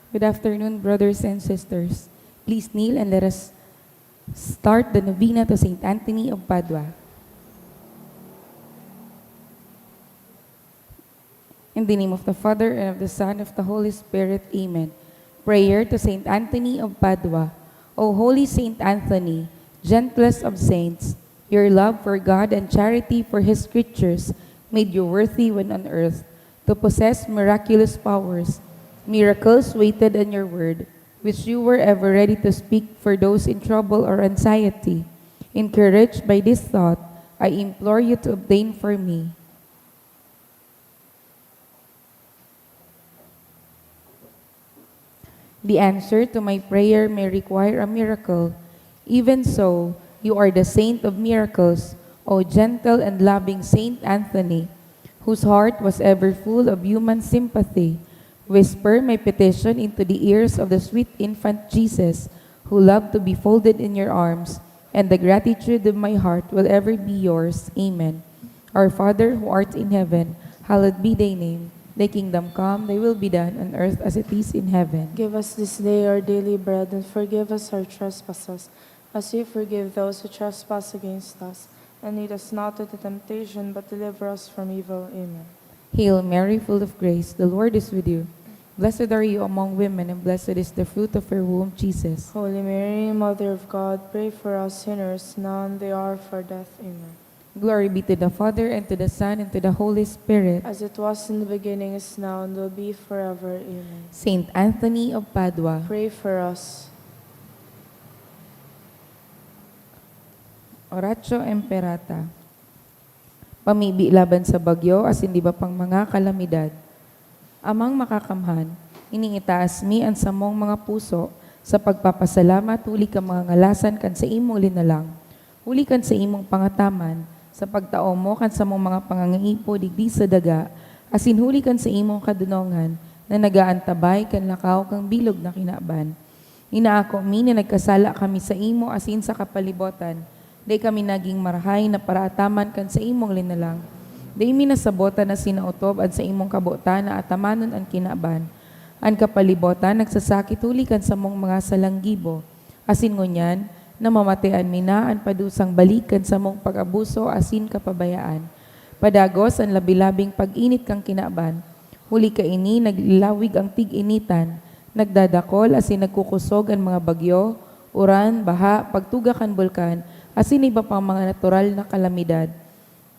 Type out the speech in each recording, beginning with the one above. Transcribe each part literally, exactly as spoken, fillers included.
Good afternoon, brothers and sisters. Please kneel and let us start the novena to Saint Anthony of Padua. In the name of the Father, and of the Son, of the Holy Spirit. Amen. Prayer to Saint Anthony of Padua. O holy Saint Anthony, gentlest of saints, your love for God and charity for his creatures made you worthy when on earth to possess miraculous powers, miracles weighted on your word, which you were ever ready to speak for those in trouble or anxiety. Encouraged by this thought, I implore you to obtain for me the answer to my prayer may require a miracle. Even so, you are the saint of miracles, O gentle and loving Saint Anthony, whose heart was ever full of human sympathy. Whisper my petition into the ears of the sweet infant Jesus, who loved to be folded in your arms, and the gratitude of my heart will ever be yours. Amen. Our Father, who art in heaven, hallowed be thy name. Thy kingdom come, thy will be done on earth as it is in heaven. Give us this day our daily bread, and forgive us our trespasses, as we forgive those who trespass against us. And lead us not into temptation, but deliver us from evil. Amen. Hail Mary, full of grace, the Lord is with you. Blessed are you among women, and blessed is the fruit of your womb, Jesus. Holy Mary, Mother of God, pray for us sinners, now and the hour of our death. Amen. Glory be to the Father, and to the Son, and to the Holy Spirit. As it was in the beginning, is now, and will be forever. Amen. Saint Anthony of Padua. Pray for us. Oratio Imperata. Pamibi laban sa bagyo asin iba pang mga kalamidad. Amang Makakamhan, iniitaas mi an samong mga puso sa pagpapasalamat huli kan mga ngalasan kan saimong linalang, huli kan saimong pangataman, sa pagtao mo kan samong mga pangangaipo digdi sa daga, asin huli kan saimong kadonongan na nag-aantabay kan lakaw kan bilog na kinaban. Inaako mi na nagkasala kami saimo asin sa kapalibotan. Dai kami nagin marahay na paraataman kan saimong linalang. Dai mi nasabotan asin naotob an saimong kabotan na atamanon an kinaban. An kapalibotan nagsasakit huli kan samong mga salang gibo. Asin ngunyan, namamatean mi na an padusang balik kan samong pag-abuso asin kapabayaan. Padagos an labi-labing pag-init kan kinaban. Huli kaini, naglilawig an tig-initan, nagdadakol asin nagkukosog an mga bagyo, uran, baha, pagtuga kan bulkan, asin iba pang mga natural na kalamidad.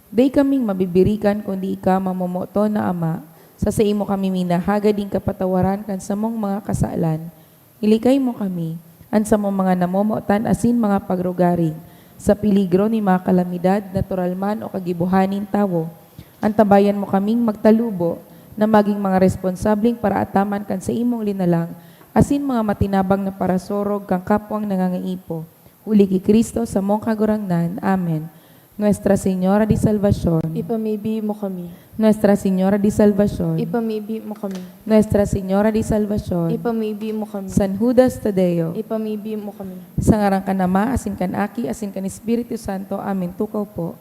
Dai kaming mabibirikan kundi ika, mamomoton na Ama, Sa saimo kami minahagad nin kapatawaran kan samong mga kasalan, ilikay mo kami, an samong mga namomotan asin mga pagrugaring, sa peligro nin mga kalamidad, natural man o kagibohan nin tawo. Antabayan mo kaming magtalubo na magin mga responsableng paraataman kan saimong linalang asin mga matinabang na parasurog kan kapwang nangangaipo. Huli ki Cristo, samong Kagurangnan. Amen. Nuestra Señora de Salvacion. Ipamibi mo kami. Nuestra Señora de Salvacion. Ipamibi mo kami. Nuestra Señora de Salvacion. Ipamibi mo kami. San Judas Tadeo. Ipamibi mo kami. Sa ngaran kan Ama, asin kan Aki, asin kan Espiritu Santo. Amen. Tukaw po.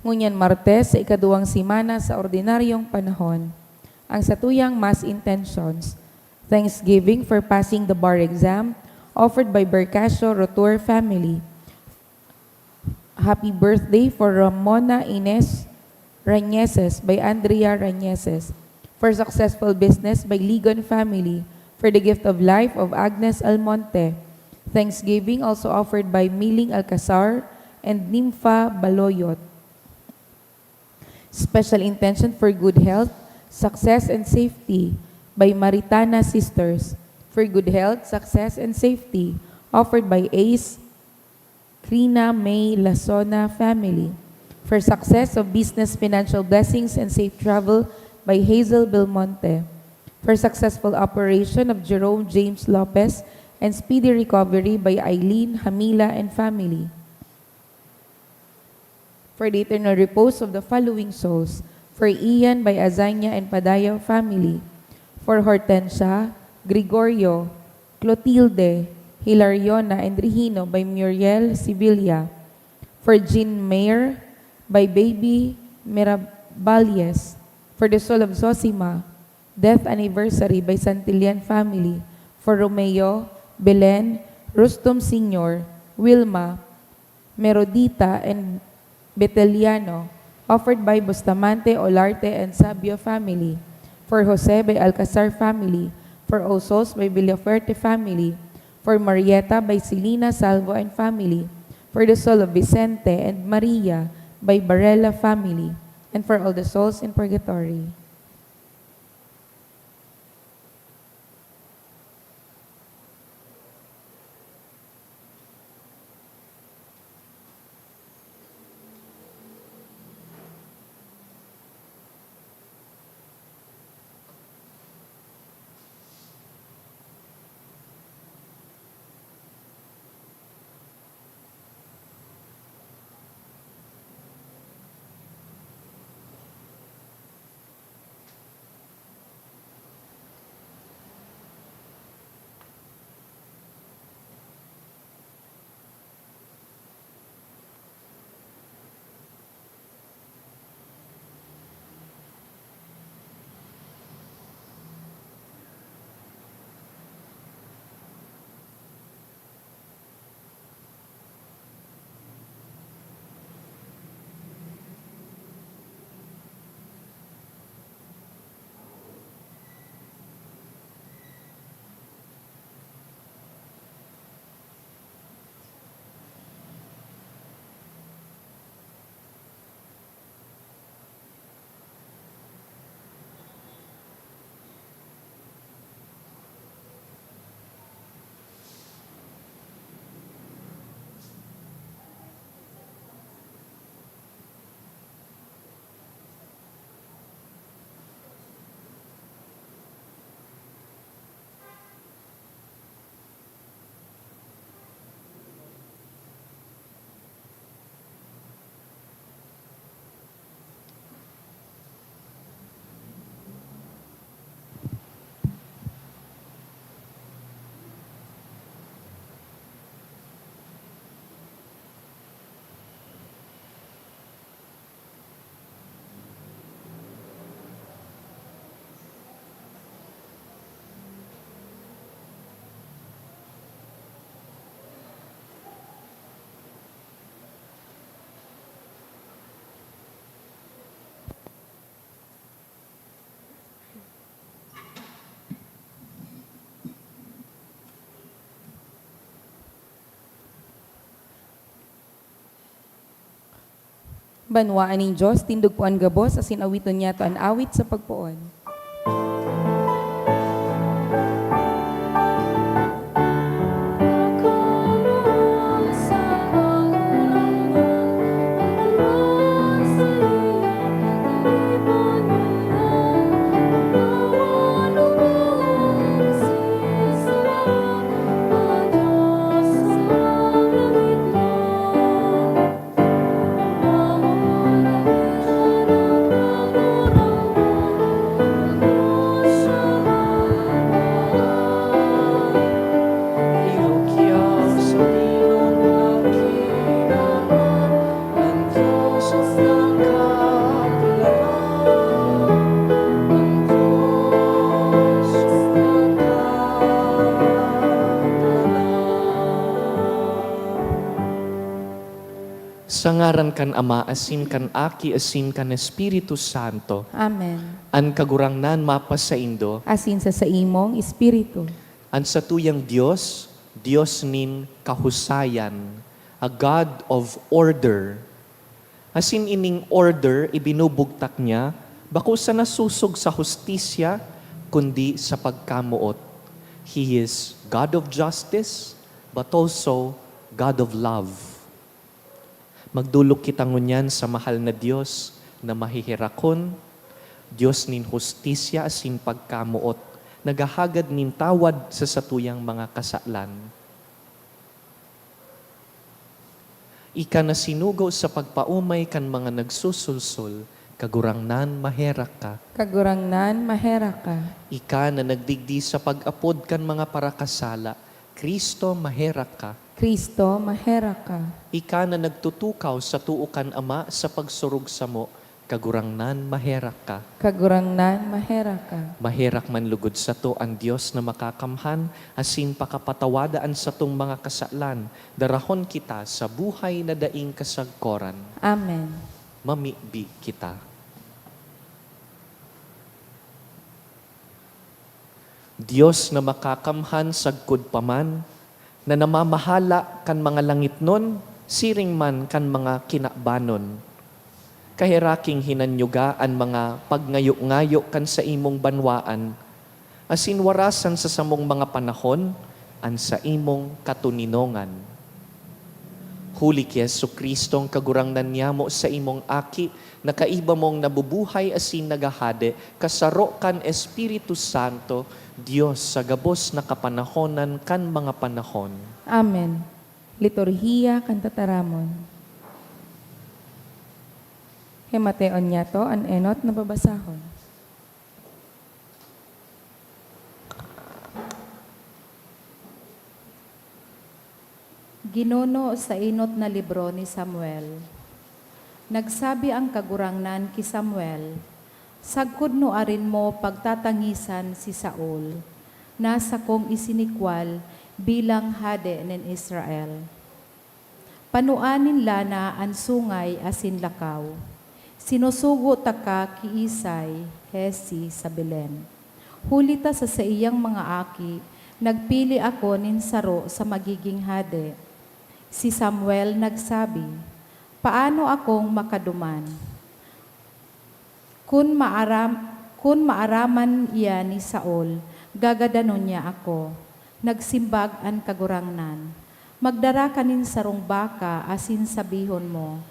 Ngunyan Martes, sa ikaduwang semana sa ordinaryong panahon, ang satuyang Mass Intentions, thanksgiving for passing the bar exam, offered by Bercasio Rotur family. Happy birthday for Ramona Ines Rañeses by Andrea Rañeses. For successful business by Ligon family. For the gift of life of Agnes Almonte. Thanksgiving also offered by Miling Alcazar and Nympha Baloyot. Special intention for good health, success, and safety by Maritana Sisters. For good health, success, and safety, offered by Ace Crina May Lasona family. For success of business, financial blessings, and safe travel by Hazel Belmonte. For successful operation of Jerome James Lopez and speedy recovery by Eileen Hamila and family. For the eternal repose of the following souls: for Ian by Azania and Padayaw family, for Hortensia, Gregorio, Clotilde, Hilariona, and Regino by Muriel Sevilla, for Jean Mayer by Baby Miraballes, for the soul of Zosima, death anniversary by Santillan family, for Romeo, Belen, Rustom Senior, Wilma, Merodita, and Beteliano, offered by Bustamante, Olarte, and Sabio family, for Jose by Alcazar family, for Osos by Villafuerte family, for Marieta by Selina Salvo and family, for the soul of Vicente and Maria by Barela family, and for all the souls in purgatory. Banwaan nin Dios, tindog po an gabos, asin awiton niyato an awit sa pagpoon. Sa ngaran kan Ama, asin kan Aki, asin kan Espiritu Santo. Amen. An Kagurangnan mapasaindo. Asin sa saimong espiritu. An satuyang Dios, Dios nin kahusayan, a God of order. Asin ining order ibinubugtak niya, bako sana sosog sa hustisya, kundi sa pagkamoot. He is God of justice, but also God of love. Magdolok kita ngunyan sa mahal na Dios na maheherakon, Dios nin hustisya asin pagkamoot, naghahagad nin tawad sa satuyang mga kasalan. Ika na sinugo sa pagpaomay kan mga nagsusulsol, Kagurangnan, maherak ka. Kagurangnan, maherak ka. Ika na nagdigdi sa pag-apod kan mga parakasala, Cristo, maherak ka. Cristo, maherak ka. Ika na nagtutukaw sa too kan Ama sa pagsurog samo, Kagurangnan, maherak ka. Kagurangnan, maherak ka. Maherak man lugod sato an Dios na makakamhan, asin pakapatawada an satong mga kasalan, darahon kita sa buhay na daing kasagkoran. Amen. Mamibi kita. Dios na makakamhan sagkod pa man, na namamahala kan mga langitnon, siring man kan mga kinabanon. Kaheraking hinanyuga an mga pagngayo-ngayo kan saimong banwaan, asin warasan sa samong mga panahon an saimong katoninongan. Huli ki Jesu-Cristong Kagurangnan niyamo, saimong Aki, na kaiba mong nabubuhay asin naghahade, kasaro kan Espiritu Santo, Dios sa gabos na kapanahonan kan mga panahon. Amen. Liturhiya kan Tataramon. Himateon niyato an enot na babasahon. Ginuno sa enot na libro ni Samuel. Nagsabi an Kagurangnan ki Samuel, "Sagkod nuarin mo pagtatangisan si Saul, na sakong isinikwal bilang hade nin Israel. Panuan nin lana an sungay asin lakaw. Sinusugo taka ki Isay, Hesi, sa Belen. Huli ta sa saiyang mga aki, nagpili ako nin saro sa magiging hade." Si Samuel nagsabi, "Paano akong makaduman? Kun maaram-, kun maaraman iyan ni Saul, gagadanon niya ako." Nagsimbag an Kagurangnan, "Magdara ka nin sarong baka asin sabihon mo,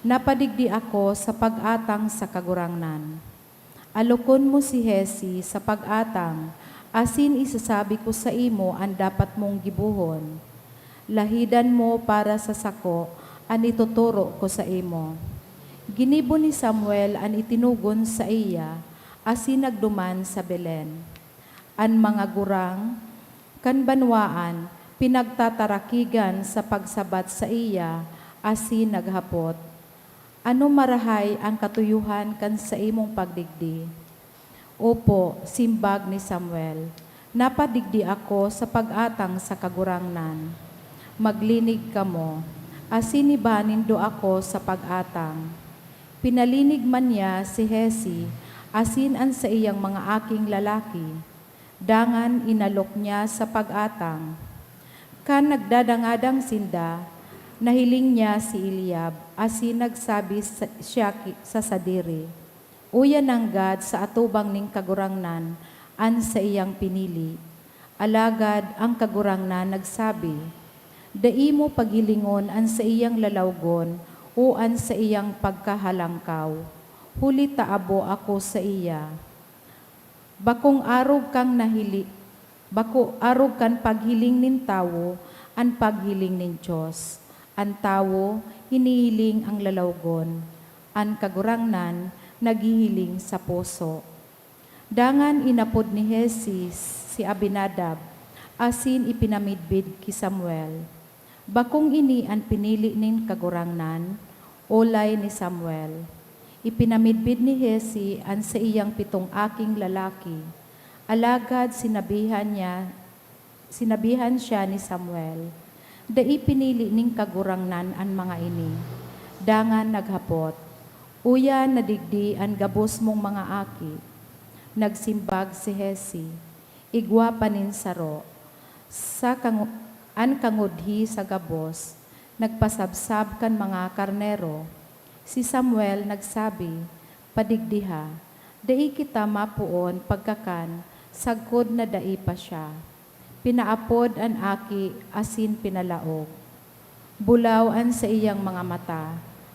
'Napadigdi ako sa pag-atang sa Kagurangnan.' Alokon mo si Hesi sa pag-atang, asin isasabi ko saimo an dapat mong gibohon. Lahidan mo para sa sako an itutoro ko saimo." Ginibo ni Samuel an itinugon saiya, asin nagduman sa Belen. An mga gurang kan banwaan pinagtatarakigan sa pagsabat saiya asin naghapot, "Ano marahay an katuyohan kan saimong pagdigdi?" "Opo," simbag ni Samuel, "napadigdi ako sa pag-atang sa Kagurangnan." "Maglinig kamo, asin iba nindo ako sa pag-atang." Pinalinig man niya si Hesi asin an saiyang mga aking lalaki. Dangan inalok niya sa pag-atang. Kan nagdadangadang sinda, nahiling niya si Eliab, Asin nagsabi sa, siya ki, sa sadiri, "Uya nanggad sa atubang nin Kagurangnan an saiyang pinili." Alagad an Kagurangnan nagsabi, "Dai mo paghilingon an saiyang lalawgon o an saiyang pagkahalangkaw, huli ta abo ako saiya." Bakong arog kan nahili-, bako arog kan paghiling nin tawo an paghiling nin Dios. An tawo hinihiling an lalawgon, an Kagurangnan naghihiling sa puso. Dangan inapod ni Jesse si Abinadab, asin ipinamidbid ki Samuel. Bakong ini an pinili nin Kagurangnan, olay ni Samuel. Ipinamidbid ni Jesse an saiyang pitong aking lalaki, alagad sinabihan niya, sinabihan siya ni Samuel, "Dai pinili nin Kagurangnan an mga ini." Dangan naghapot, "Uya na digdi an gabos mong mga aki?" Nagsimbag si Jesse, "Igwa pa nin saro." Sa kangu-, an kangudhi sa gabos, nagpasabsab kan mga karnero. Si Samuel nagsabi, "Padigdiha, dai kita mapoon pagkakan sagkod na dai pa siya." Pinaapod an aki asin pinalaog. Bulaw an saiyang mga mata,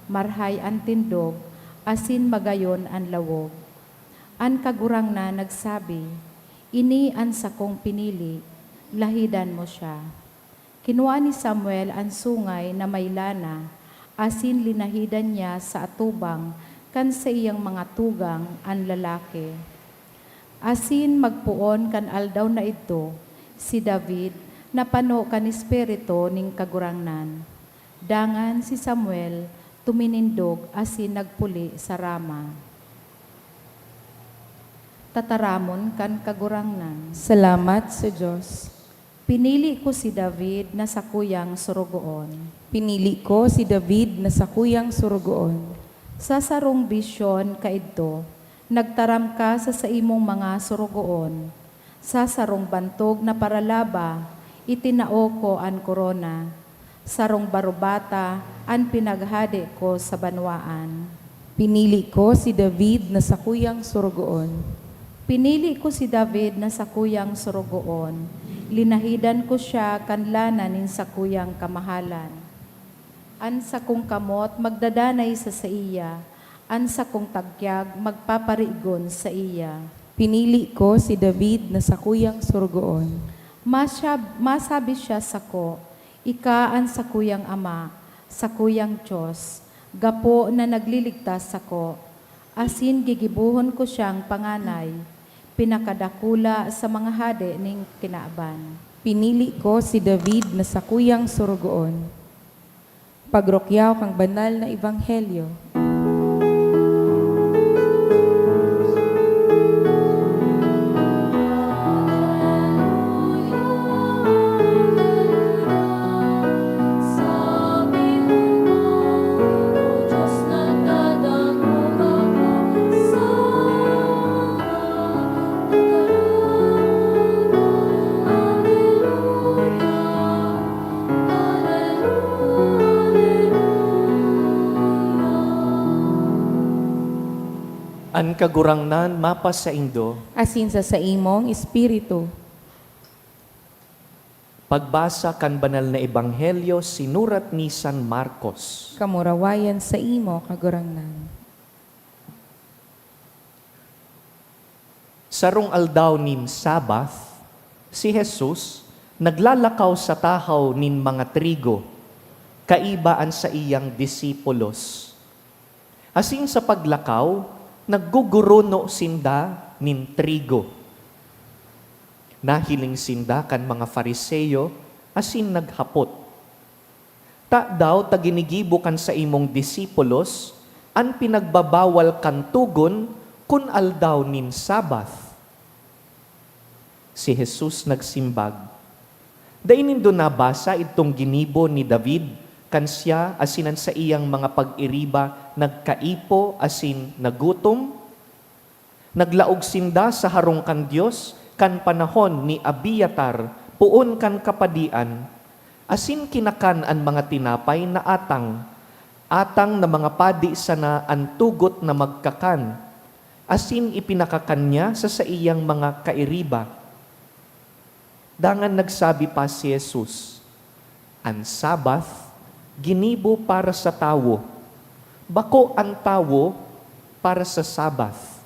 marhay an tindog, asin magayon an lawog. An Kagurangnan nagsabi, "Ini an sakong pinili, lahidan mo siya." Kinua ni Samuel an sungay na may lana, asin linahidan niya sa atubang kan saiyang mga tugang an lalaki. Asin magpoon kan aldaw na idto, si David napano kan Espiritu nin Kagurangnan. Dangan si Samuel tuminindog asin nagpuli sa Rama. Tataramon kan Kagurangnan. Salamat sa Dios. Pinili ko si David na sakuyang sorogoon. Pinili ko si David na sakuyang sorogoon. Sa sarong bisyon kaidto, nagtaram ka sa saimong mga sorogoon, "Sa sarong bantog na paralaba, itinao ko an korona. Sarong barubata an pinaghade ko sa banwaan." Pinili ko si David na sakuyang sorogoon. Pinili ko si David na sakuyang sorogoon. Linahidan ko siya kan lana nin sakuyang kamahalan. An sakong kamot magdadanay sa saiya, an sakong tagyag magpaparigon saiya. Pinili ko si David na sakuyang sorogoon. Masyab-, masabi siya sako, "Ika an sakuyang Ama, sakuyang Dios, gapo na nagliligtas sako, asin gigibohon ko siyang panganay, pinakadakula sa mga hade nin kinaban." Pinili ko si David na sakuyang sorogoon. Pagrukyaw kan banal na ebanghelyo. An Kagurangnan mapasaindo. Asin sa saimong espiritu. Pagbasa kan Banal na Ebanghelyo sinurat ni San Marcos. Kamurawayan saimo, Kagurangnan. Sarong aldaw nin Sabbath, si Jesus naglalakaw sa tahaw nin mga trigo, kaiba an saiyang disipulos. Asin sa paglakaw, nagguguruno sinda nin trigo. Nahiling sinda kan mga Fariseo asin naghapot, "Tadaw ta ginigibo kan saimong disipulos an pinagbabawal kan togon kun aldaw nin Sabbath?" Si Jesus nagsimbag, "Dai nindo nabasa idtong ginibo ni David kan siya asin an saiyang mga pag-iriba nagkaipo asin nagutom? Naglaog sinda sa harong kan Dios kan panahon ni Abiatar poon kan kapadian, asin kinakan an mga tinapay na atang Atang na mga padi sana an tugot na magkakan, asin ipinakakan niya sa saiyang mga kairiba. Dangan nagsabi pa si Jesus, "An Sabbath ginibo para sa tawo, bako an tawo para sa Sabbath.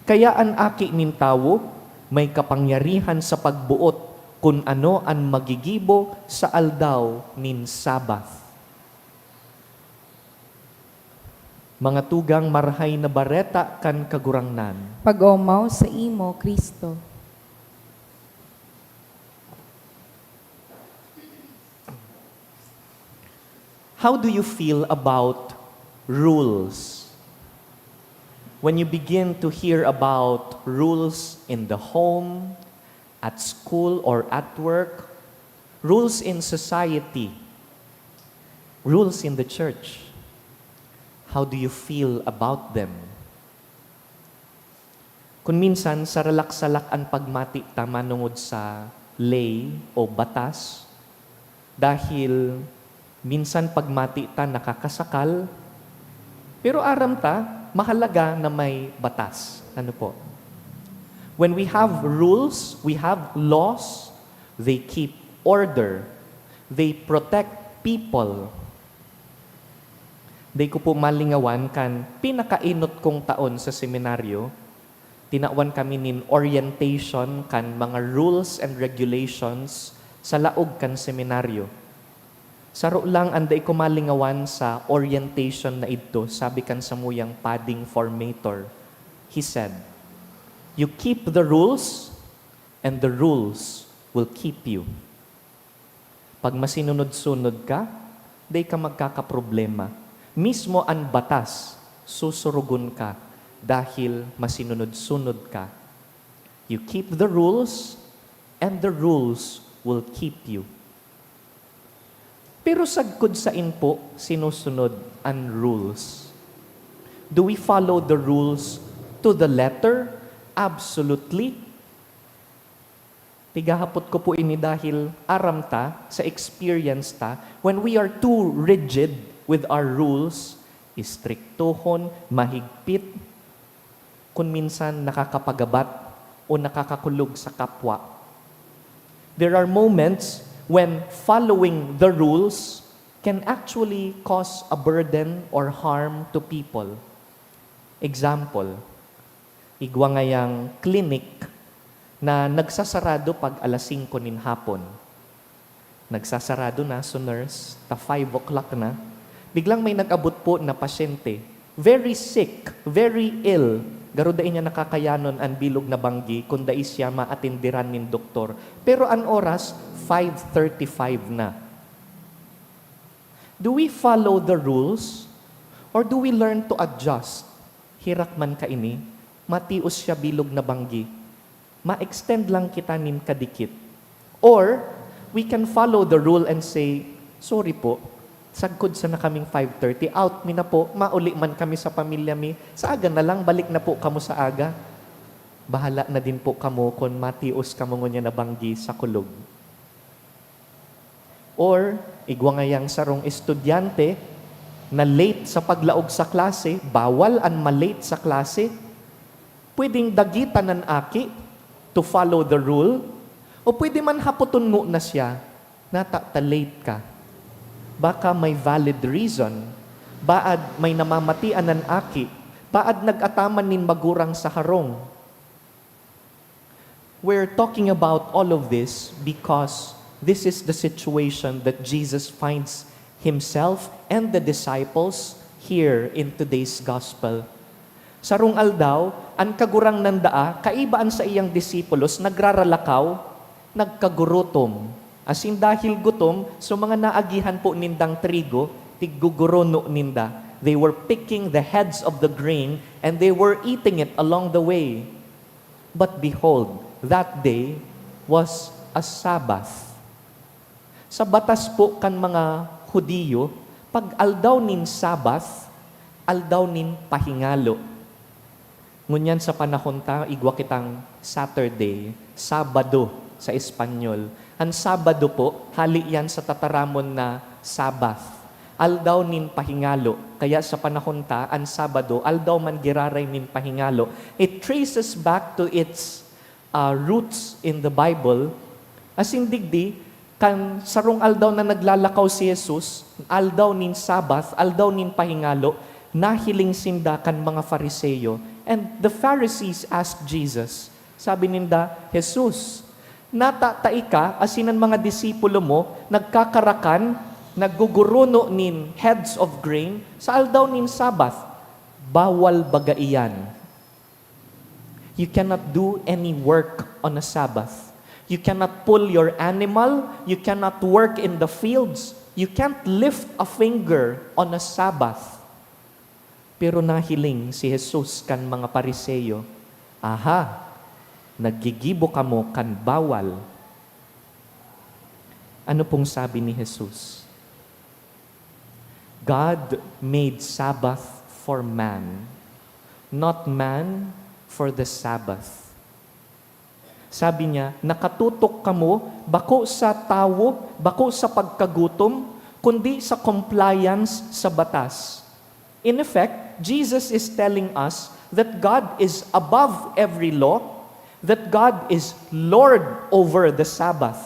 Kaya an Aki nin Tawo may kapangyarihan sa pagboot kun ano an magigibo sa aldaw nin Sabbath." Mga tugang, Marahay na Bareta kan Kagurangnan. Pag-omaw saimo, Cristo. How do you feel about rules? When you begin to hear about rules in the home, at school or at work, rules in society, rules in the church, how do you feel about them? Kun minsan, saralak-salak an pagmati ta manongod sa ley o batas, dahil minsan pagmati ta nakakasakal, pero aram ta, mahalaga na may batas. Ano po? When we have rules, we have laws, they keep order, they protect people. Dai ko po malingawan kan pinakaenot kong taon sa seminaryo, tinawan kami nin orientation kan mga rules and regulations sa laog kan seminaryo. Saro lang an dai ko malingawan sa orientation na idto, sabi kan samuyang pading formator. He said, "You keep the rules, and the rules will keep you." Pag masinunod-sunod ka, dai ka magkakaproblema. Mismo an batas, susurugon ka dahil masinunod-sunod ka. You keep the rules, and the rules will keep you. Pero sagkod sain po sinusunod an rules? Do we follow the rules to the letter? Absolutely? Tigahapot ko po ini dahil aram ta, sa experience ta, when we are too rigid with our rules, istriktohon, mahigpit, kun minsan nakakapagabat o nakakakulog sa kapwa. There are moments when following the rules can actually cause a burden or harm to people. Example, igwa ngayang klinik na nagsasarado pag alas singko nin hapon. Nagsasarado na, so nurse, ta five o'clock na. Biglang may nag-abot po na pasyente. Very sick, very ill. Garo dai niya nakakayanon an bilog na banggi kun dai siya maatenderan nin doktor. Pero an oras, five thirty-five na. Do we follow the rules or do we learn to adjust? Herak man kaini, matios siya bilog na banggi. Ma-extend lang kita nin kadikit. Or, we can follow the rule and say, "Sorry po, sagkod sana kaming five thirty, out mi na po, mauli man kami sa pamilya mi. Sa aga na lang, balik na po kamo sa aga. Bahala na din po kamo kun matios kamo ngunyan na banggi sa kulog." Or, igwa ngayang sarong estudyante na late sa paglaog sa klase, bawal an ma-late sa klase, pwedeng dagitan an aki to follow the rule, o pwede man hapoton ngona siya, "Nata ta late ka?" Baka may valid reason, baad may namamatian an aki, baad nag-ataman nin magurang sa harong. We're talking about all of this because this is the situation that Jesus finds himself and the disciples here in today's gospel. Sarong aldaw, an Kagurangnan daa, kaiba an saiyang disipulos, nagraralakaw, nagkagurutom. Asin dahil gutom, so mga naagihan po nindang trigo, tiggugorono ninda. They were picking the heads of the grain and they were eating it along the way. But behold, that day was a Sabbath. Sa batas po kan mga Judio, pag aldaw nin Sabbath, aldaw nin pahingalo. Ngunyan sa panahon ta, igwa kitang Saturday, Sabado sa Espanyol. An Sabado po, hali yan sa tataramon na Sabbath. Aldaw nin pahingalo. Kaya sa panahon ta, an Sabado, aldaw man giraray nin pahingalo. It traces back to its, ah, roots in the Bible. Asin digdi, kan sarong aldaw na naglalakaw si Jesus, aldaw nin Sabbath, aldaw nin pahingalo, nahiling sinda kan mga Fariseo. And the Pharisees asked Jesus, sabi ninda, "Jesus, nata ta ika asin an mga disipulo mo nagkakarakan, nagguguruno nin heads of grain sa aldaw nin Sabbath. Bawal baga iyan. You cannot do any work on a Sabbath. You cannot pull your animal, you cannot work in the fields, you can't lift a finger on a Sabbath." Pero nahiling si Jesus kan mga Fariseo, "Aha, naggigibo kamo kan bawal." Ano pong sabi ni Jesus? "God made Sabbath for man, not man for the Sabbath." Sabi niya, "Nakatutok kamo bako sa tawo, bako sa pagkagutom, kundi sa compliance sa batas." In effect, Jesus is telling us that God is above every law, that God is Lord over the Sabbath.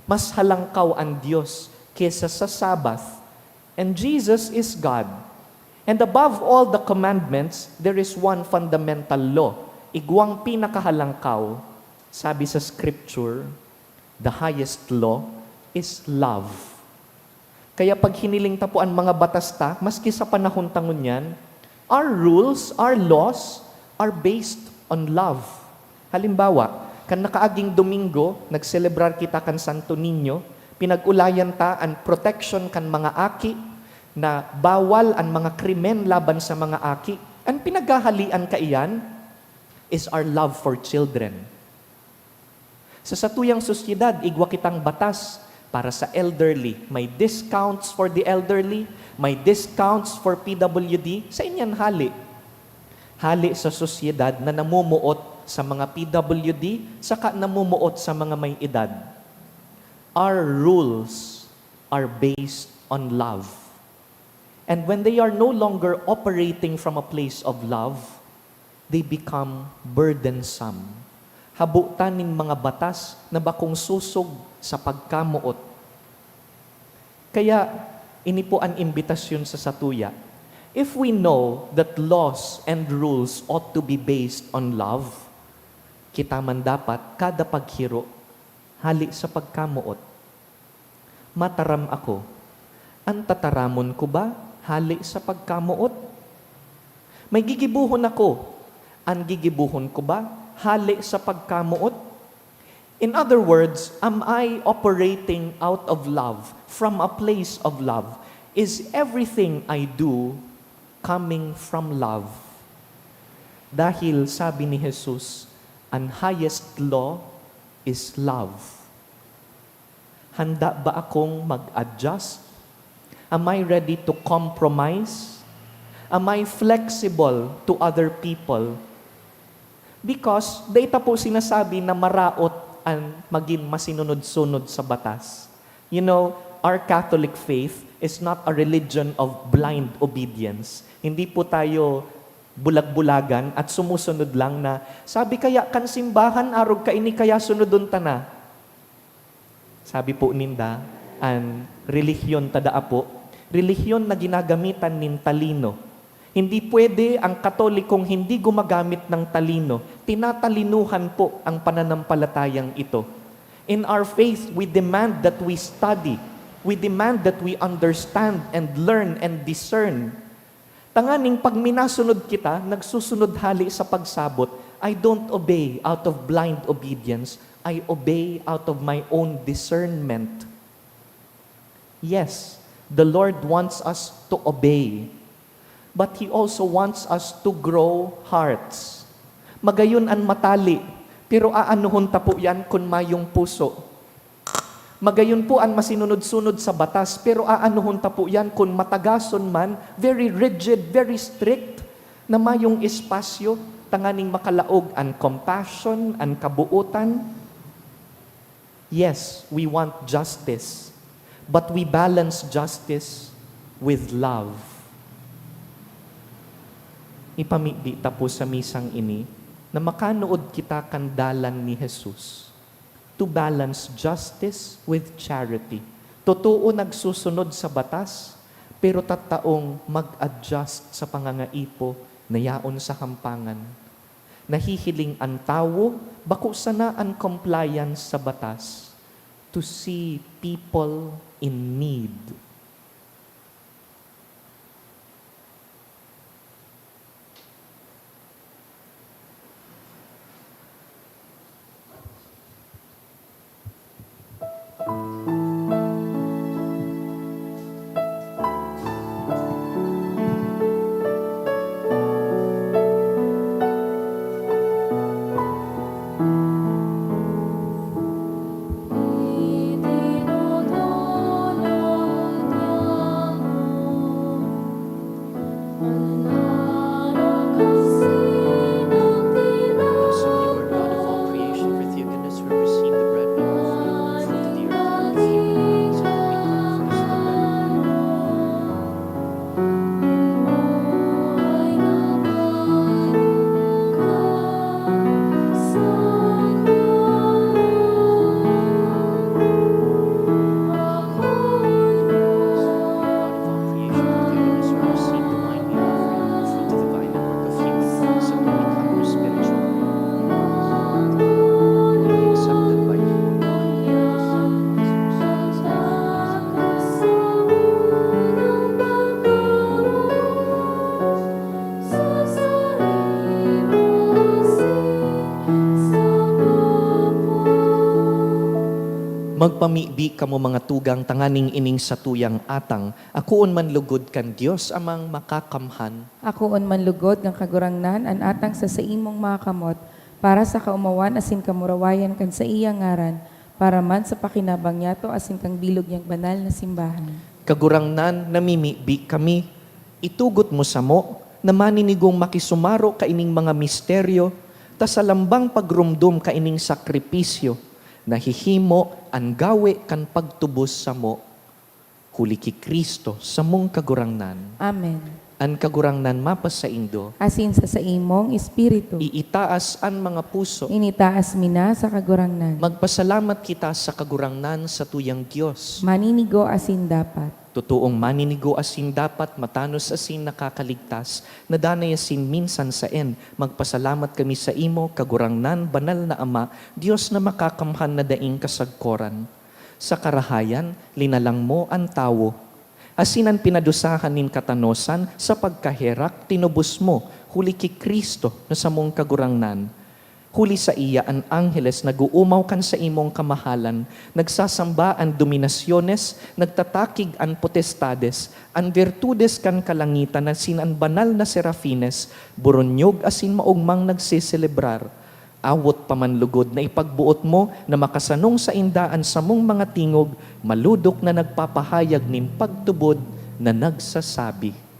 Mas halangkaw an Dios kesa sa Sabbath. And Jesus is God. And above all the commandments, there is one fundamental law. Igwang pinakahalangkaw, sabi sa Scripture, the highest law is love. Kaya pag hiniling ta po an mga batas ta, maski sa panahon ta ngunyan, our rules, our laws are based on love. Halimbawa, kan nakaaging Domingo, nagselebrar kita kan Santo Niño, pinag-ulayan ta an proteksyon kan mga aki, na bawal an mga krimen laban sa mga aki. An pinaghahalian kaiyan is our love for children. Sa satuyang sosyedad, igwa kitang batas para sa elderly. May discounts for the elderly, may discounts for P W D. Saen iyan hali? Hali sa sosyedad na namumuot sa mga P W D saka namumuot sa mga may edad. Our rules are based on love. And when they are no longer operating from a place of love, they become burdensome. Habo ta nin mga batas na bakong sosog sa pagkamoot. Kaya, ini po an imbitasyon sa satuya. If we know that laws and rules ought to be based on love, kita man dapat kada paghiro hali sa pagkamoot. Mataram ako, an tataramon ko ba hale sa pagkamoot? May gigibohon ako, an gigibohon ko ba hale sa pagkamoot? In other words, am I operating out of love, from a place of love? Is everything I do coming from love? Dahil sabi ni Jesus, "An highest law is love." Handa ba akong mag-adjust? Am I ready to compromise? Am I flexible to other people? Because dai ta po sinasabi na maraot an magin masinunod-sunod sa batas. You know, our Catholic faith is not a religion of blind obedience. Hindi po tayo bulag-bulagan at sumusunod lang na, "Sabi kaya kan simbahan, arog kaini kaya sunodon ta na." Sabi po ninda, an relihiyon ta daa po, relihiyon na ginagamitan nin talino. Hindi pwede ang Katolikong hindi gumagamit ng talino. Tinatalinuhan po ang pananampalatayang ito. In our faith, we demand that we study. We demand that we understand and learn and discern. Tanganing pag minasunod kita, nagsusunod hali sa pagsabot, I don't obey out of blind obedience. I obey out of my own discernment. Yes, the Lord wants us to obey. But He also wants us to grow hearts. Magayon an matali, pero aanuhon ta po yan kun mayong puso. Magayon po an masinunod-sunod sa batas, pero aanuhon ta po yan kun matagason man, very rigid, very strict, na mayong espasyo tanganing makalaog an compassion, an kabuotan. Yes, we want justice, but we balance justice with love. Ipamibi ta po sa misang ini na makanood kita kan dalan ni Jesus. To balance justice with charity. Totoo, nagsusunod sa batas, pero tataong mag-adjust sa pangangaipo na yaon sa Kampangan. Nahihiling an tawo, bako sana an compliance sa batas, to see people in need. Blessed be the Lord God of all creation, for through your goodness we have received the bread we offer, the fruit of the earth, and the human hearts, and we come to this bread. Magpamibi kamo, mga tugang, tanganing ining satuyang atang akoon man lugod kan Dios Amang Makakamhan. Akoon man lugod kan Kagurangnan an atang sa saimong mga kamot, para sa kaomawan asin kamurawayan kan saiyang ngaran, para man sa pakinabang niyato asin kan bilog niyang banal na simbahan. Kagurangnan, namimibi kami. Itugot mo samo na maninigong makisumaro kaining mga misteryo, ta sa lambang pagromdom kaining sakripisyo, nahihimo an gawe kan pagtubos samo. Huli ki Cristo, samong Kagurangnan. Amen. An Kagurangnan mapasaindo. Asin sa saimong espiritu. Iitaas an mga puso. Initaas mi na sa Kagurangnan. Magpasalamat kita sa Kagurangnan, satuyang Dios. Maninigo asin dapat. Totoong maninigo asin dapat, matanos asin nakakaligtas, na danay asin minsan saen. Magpasalamat kami saimo, Kagurangnan, banal na Ama, Dios na makakamhan na daing kasagkoran. Sa karahayan, linalang mo an tawo. Asin an pinadusahan nin katanosan sa pagkaherak, tinubos mo, huli ki Cristo na samong Kagurangnan. Huli saiya, an angheles nag-oomaw kan saimong kamahalan, nagsasamba an dominasyones, nagtatakig an potestades, an birtudes kan kalangitan asin an banal na serafines, boronyog asin maogmang nagseselebrar. Awot pa man lugod na ipagboot mo na makasanong sainda an samong mga tingog, malodok na nagpapahayag nin pagtubod na nagsasabi.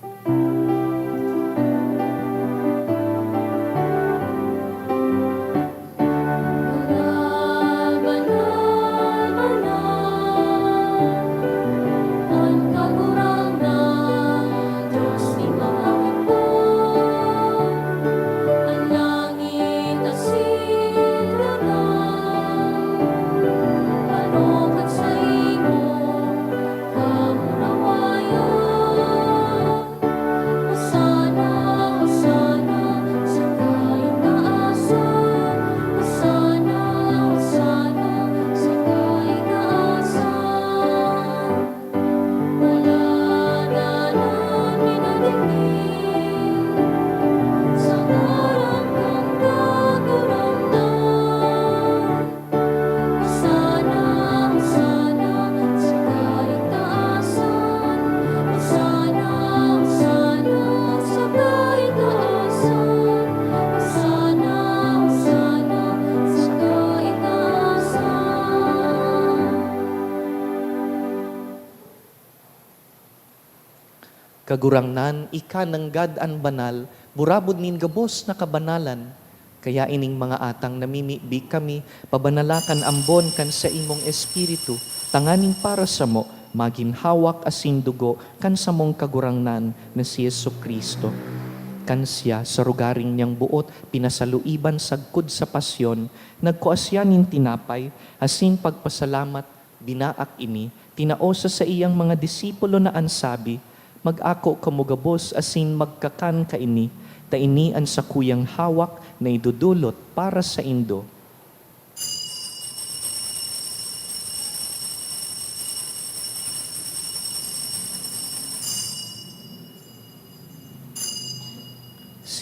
Kagurangnan, ika nanggad an banal, burabod nin gabos na kabanalan. Kaya ining mga atang namimibi kami, pabanala kan ambon kan saimong Espiritu, tanganing para samo, magin hawak asin dugo kan samong Kagurangnan na si Jesu-Cristo. Kan siya, sa rogaring niyang boot, pinasaluiban sagkod sa pasyon, nagkua siya nin tinapay, asin pagpasalamat, binaak ini, tinao sa saiyang mga disipulo na an sabi, "Mag-ako kamo gabos asin magkakan kaini, ta ini an sakuyang hawak na idodolot para saindo."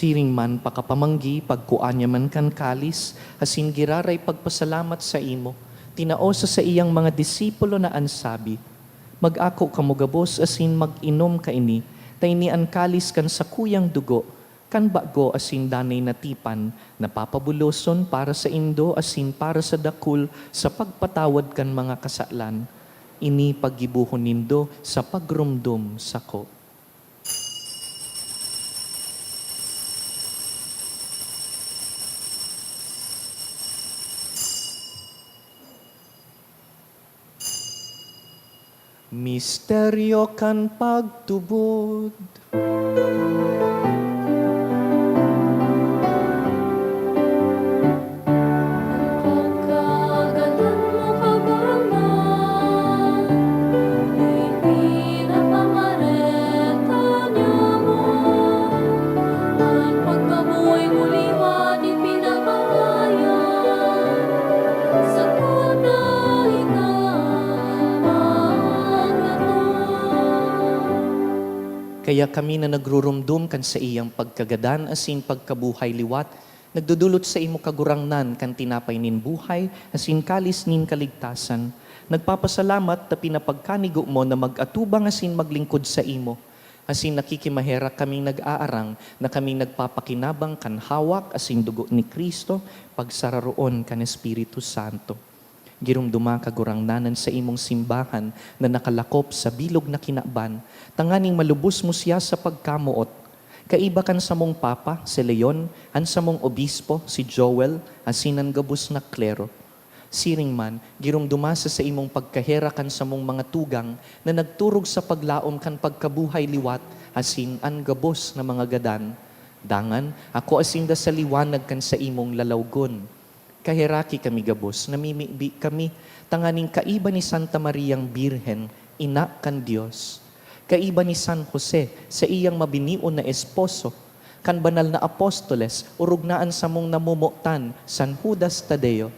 Siring man pakapamanggi, pagkua niya man kan kalis, asin giraray pagpasalamat saimo, tinao sa saiyang mga disipulo na an sabi, "Mag-ako kamo gabos asin mag-inom kaini, ta ini an kalis kan sakuyang dugo, kan bago asin danay na tipan, na papabuloson para saindo asin para sa dakul sa pagpatawad kan mga kasalan. Ini paggibohon nindo sa pagromdom sako." Misteryo kan pagtubod. An pagkagadan mo, Kagurangnan, ipinapamareta niamo. An pagkabuhay mo liwat ipinapahayan, sagkod na ika an natong. Kaya kami na nagruromdom kan saiyang pagkagadan asin pagkabuhay liwat, nagdodolot saimo, Kagurangnan, kan tinapay nin buhay asin kalis nin kaligtasan. Nagpapasalamat ta pinapagkanigo mo na mag-atubang asin maglingkod saimo. Asin nakikimaherak kaming nag-aarang na kami nagpapakinabang kan hawak asin dugo ni Cristo, pagsararoon kan Espiritu Santo. Giromdoma, Kagurangnan, an saimong simbahan na nakalakop sa bilog na kinaban, tanganing malubos mo siya sa pagkamoot. Kaiba kan samong Papa, si Leon, an samong Obispo, si Joel, asin an gabos na klero. Siring man, giromdoma sa saimong pagkaherak an samong mga tugang na nagturog sa paglaom kan pagkabuhay liwat asin an gabos na mga gadan. Dangan, akoa sinda sa liwanag kan saimong lalawgon. Kaheraki kami gabos, namimibi kami, tanganing kaiba ni Santa Mariang Birhen, ina kan Dios, kaiba ni San Jose, saiyang mabinion na esposo, kan banal na apostoles, orog na an samong namomotan, San Judas Tadeo,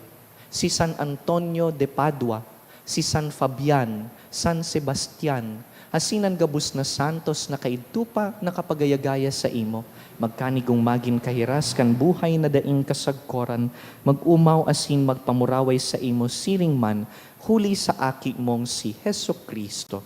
si San Antonio de Padua, si San Fabian, San Sebastian, asin an gabos na santos na kaidto pa nakapagaya-gaya saimo, magkanigong magin kahiras kan buhay na daing kasagkoran, mag-omaw asin magpamuraway saimo siring man, huli sa Aki mong si Jesu-Cristo.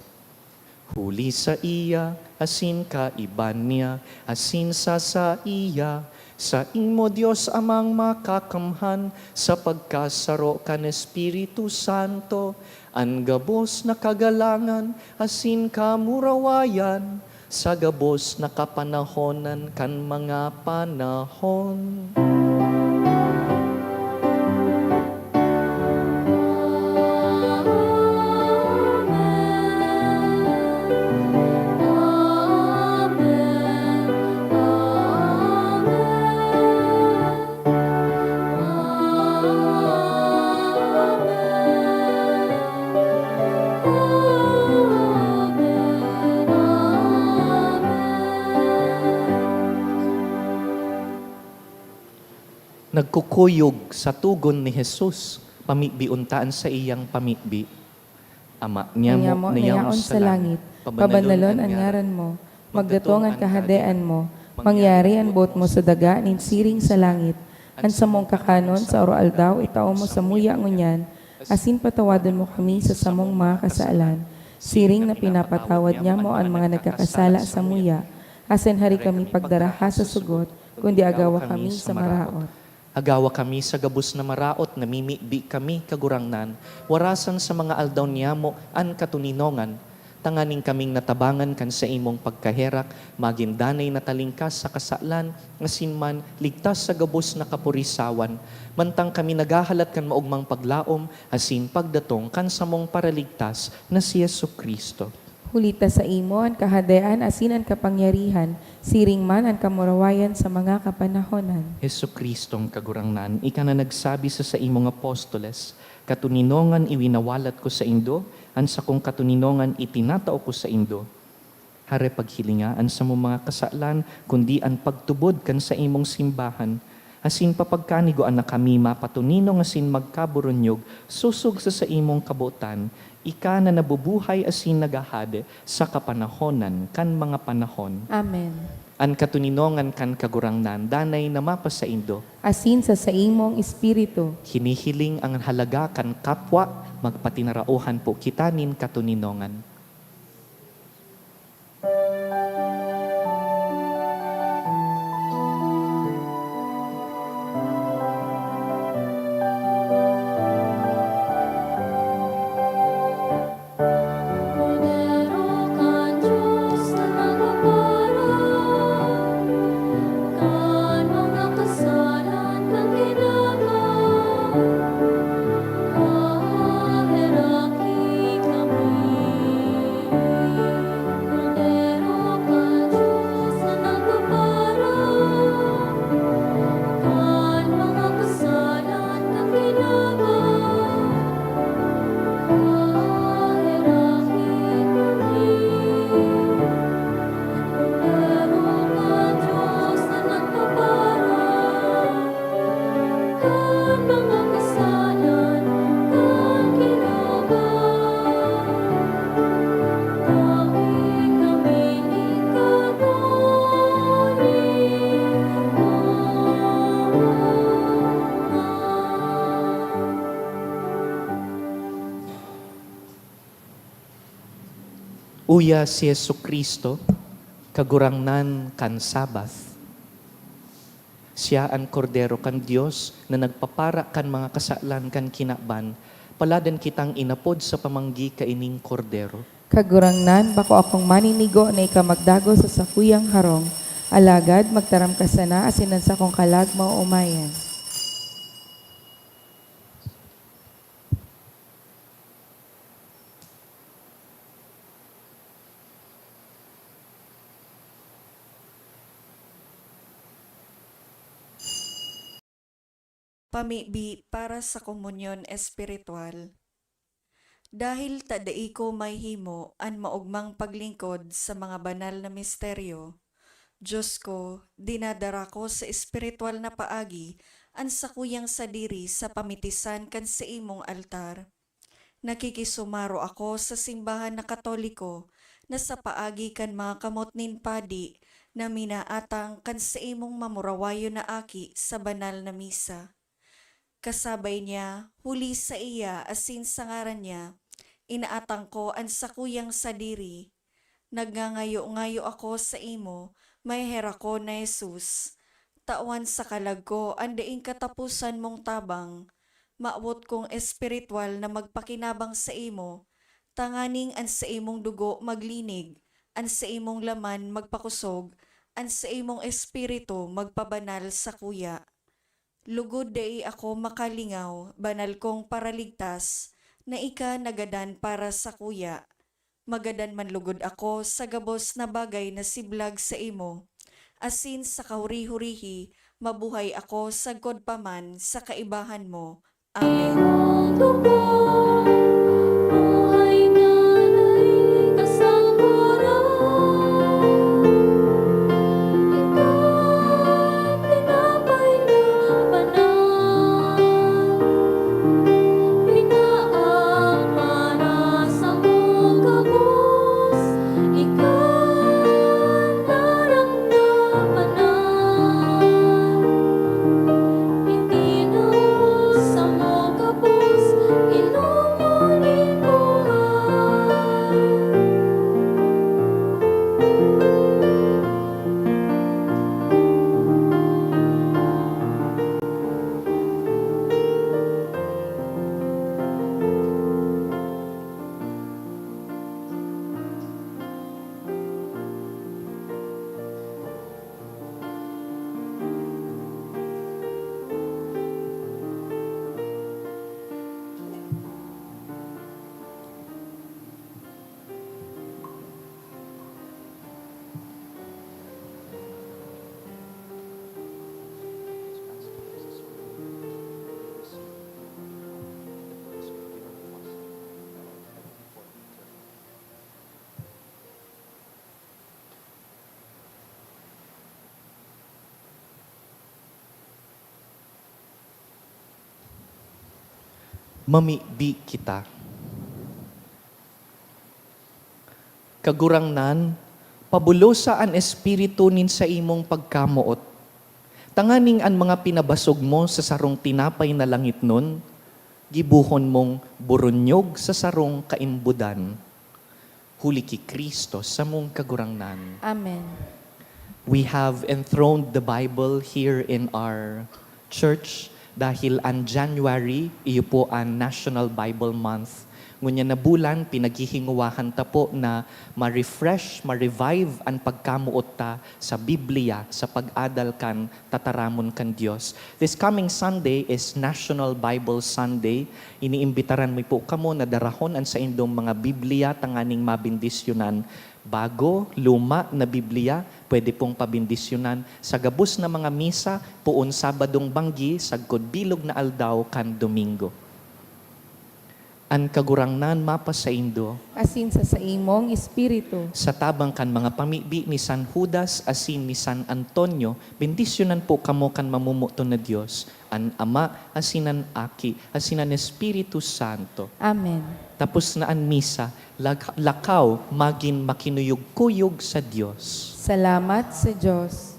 Huli saiya, asin kaiba niya, asin sa saiya, saimo, Dios Amang Makakamhan, sa pagkasaro kan Espiritu Santo, an gabos na kagalangan asin kamurawayan, sa gabos na kapanahonan kan mga panahon. Nagkukuyog sa togon ni Jesus, pamibion ta an saiyang pamibi. Ama niamo, Ama niamo na yaon sa langit, pabanalon an ngaran mo, magdatong an kahadean mo, mangyari an boot mo sa daga nin siring sa langit. An samong kakanon sa aroaldaw itao mo samuya ngunyan, asin patawadon mo kami sa samong mga kasalan, siring na pinapatawad niamo an mga nagkakasala samuya. Asin hari kami pagdaraha sa sugot, kundi agawa kami sa maraot. Agawa kami sa gabos na maraot, namimibi kami, Kagurangnan, warasan sa mga aldaw niyamo an katoninongan, tanganing kaming natabangan kan saimong pagkaherak, magin danay na talingkas sa kasalan, asin man ligtas sa gabos na kapurisawan, mantang kami naghahalat kan maogmang paglaom asin pagdatong kan samong Paraligtas na si Jesu-Cristo. Huli ta saimo an kahadean asin an kapangyarihan, siring man an kamurawayan sa mga kapanahonan. Jesu-Cristong Kagurangnan, ika na nagsabi sa saimong apostoles, "Katoninongan iwinawalat ko saindo, an sakong katoninongan itinatao ko saindo." Hare paghilinga an samong mga kasalan, kundi an pagtubod kan saimong simbahan, asin papagkanigoan na kami mapatoninong asin magkaburunyog sosog sa saimong kabotan, ika na nabubuhay asin naghahade sa kapanahonan kan mga panahon. Amen. An katoninongan kan Kagurangnan danay na mapasaindo. Asin sa saimong espiritu. Hinihiling an halaga kan kapwa, magpatinaraohan po kita nin katoninongan. Uya si Jesu-Cristo, Kagurangnan kan Sabbath. Siya an Kordero kan Dios na nagpapara kan mga kasalan kan kinaban. Paladan kitang inapod sa pamanggi kaining Kordero. Kagurangnan, bako akong maninigo na ika magdagos sa sakuyang harong, alagad magtaram ka sana asin an sakong kalag maoomayan. Pamibi para sa komunyon espiritual. Dahil ta dai ko mahimo an maogmang paglingkod sa mga banal na misteryo, Dios ko, dinadara ko sa espiritual na paagi an sakuyang sadiri sa pamitisan kan saimong altar. Nakikisumaro ako sa simbahan na Katoliko na sa paagi kan mga kamot nin padi na minaatang kan saimong mamurawayon na aki sa banal na misa. Kasabay niya, huli saiya asin sa ngaran niya, inaatang ko an sakuyang sadiri. Nagngangayo-ngayo ako saimo, maheherak ko na Jesus. Tawan sa kalag ko an daing kataposan mong tabang. Mawot kong espiritual na magpakinabang saimo, tanganing an saimong dugo maglinig, an saimong laman magpakosog, an saimong espiritu magpabanal sakuya. Lugod dai ako makalingaw, banal kong Paraligtas, na ika nagadan para sakuya. Magadan man lugod ako sa gabos na bagay na siblag saimo, asin sa kahuri-hurihi mabuhay ako sagkod pa man sa kaibahan mo. Amen. Buhay na nagkasangkuran, ika tinapay na banal, pinaagma na sa mong gabos, ika narang na banal. Itinaw sa mong gabos, inuman Mamibi kita. Kagurangnan, pabulosa an espiritu nin saimong pagkamoot, tanganing an mga pinabasog mo sa sarong tinapay na langitnon, gibohon mong boronyog sa sarong kaimbodan. Huli ki Cristo samong Kagurangnan. Amen. We have enthroned the Bible here in our church dahil an January, iyo po an National Bible Month. Ngunyan na bulan, pinaghihinguwahan ta po na ma-refresh, ma-revive an pagkamoot ta sa Biblia, sa pag-adal kan tataramon kan Dios. This coming Sunday is National Bible Sunday. Iniimbitaran mi po kamo na darahon an saindong mga Biblia tanganing mabendisyonan. Bago, luma na Biblia, pwede pong pabendisyonan sa gabos na mga misa, poon Sabadong banggi, sagkod bilog na aldaw kan Domingo. An Kagurangnan mapasaindo. Asin sa saimong espiritu. Sa tabang kan mga pamibi ni San Judas asin ni San Antonio, bendisyonan po kamo kan mamomoton na Dios, an Ama, asin an Aki, asin an Espiritu Santo. Amen. Tapos na an misa, lag-, lakaw, magin makinuyog-kuyog sa Dios. Salamat sa Dios.